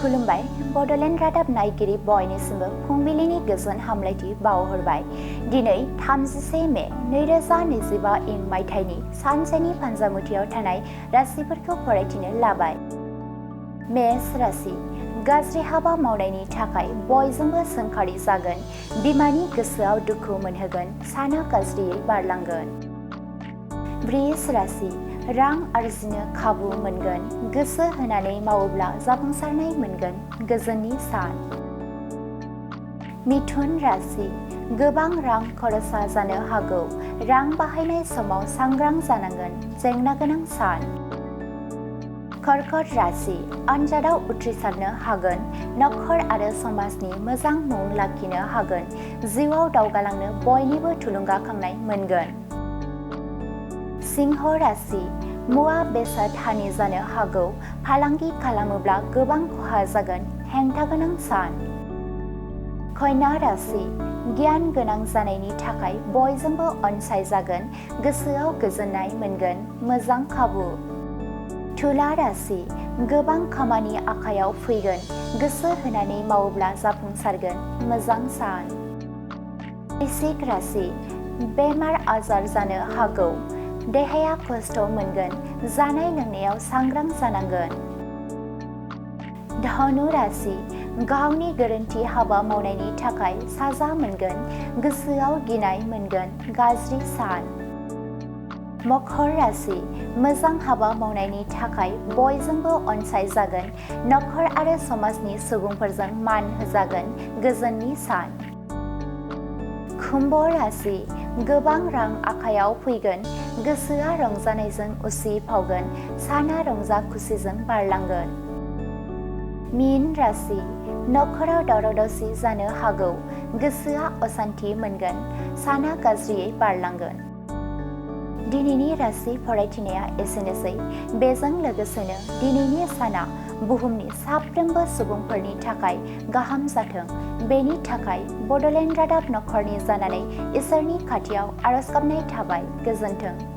खुलुमबाय बड'लेण्ड रादाब नायगिरि बयनिसिमबो फुंबिलिनि गोजोन हामलायथि बावहरबाय। दिनै 31 मे 2025 इं मायथाइनि सानसेनि फान्जामुथियाव थानाय राशिफोरखौ फरायथिनो लाबाय। मेष राशि गाज्रि हाबा मावनायनि थाखाय बयजोंबो सोंखारि जागोन, बिमानि गोसोआव दुखु मोनहोगोन, साना गाज्रियै बारलांगोन। वृष राशि रां आरजिनो खाबु मोनगोन, गोसो होनानै मावोब्ला जाफुंसारनाय मोनगोन, गोजोननि सान। मिथुन राशि गोबां रां खरसा जानो हागौ, रां बाहायनाय समाव सांग्रां जानांगोन, जेंना गोनां सान। कर्कट राशि आनजादाव उथ्रिसारनो हागोन, नखर आरो समाजनि मोजां मुं लाखिनो हागोन, जिउआव दावगालांनो बयनिबो थुलुंगाखांनाय मोनगोन। सिंह राशि मुवा बेसाद हानि जानो हागौ, फालांगि खालामोब्ला गोबां खहा जागोन, हेंथा गोनां सान। कन्या राशि गियान गोनां जानायनि थाखाय बयजोंबो अनसायजागोन, गोसोआव गोजोननाय मोनगोन, मोजां खाबु। तुला राशि गोबां खामानि आखायाव फैगोन, गोसो होनानै मावोब्ला जाफुंसारगोन, मोजां सान। वृश्चिक राशि बेमार आजार जानो हागौ, देहाया खस्थ' मोनगोन, जानाय लोंनायाव सांग्रां जानांगोन। धनु राशि गावनि गोरोन्थि हाबा मावनायनि थाखाय साजा मोनगोन, गोसोआव गिनाय मोनगोन, गाज्रि सान। मकर राशि मोजां हाबा मावनायनि थाखाय बयजोंबो अनसायजागोन, नखर आरो समाजनि सुबुंफोरजों मान होजागोन, गोजोननि सान। कुम्भ राशि गोबां रां आखायाव फैगोन, गोसोआ रंजानायजों उसिफावगोन, साना रंजा खुसिजों बारलांगोन। मीन राशि नखराव दावराव दावसि जानो हागौ, गोसोआ असान्थि मोनगोन, साना गाज्रियै बारलांगोन। दिनैनि राशि फरायथिनाया एसेनोसै। बेजों लोगोसेनो दिनैनि साना बुहुमनि साफ्रोमबो सुबुंफोरनि थाखाय गाहाम जाथों, बेनि थाखाय बड'लेण्ड रादाब नखरनि जानानै इसोरनि खाथियाव आरज गाबनाय थाबाय। गोजोन्थों।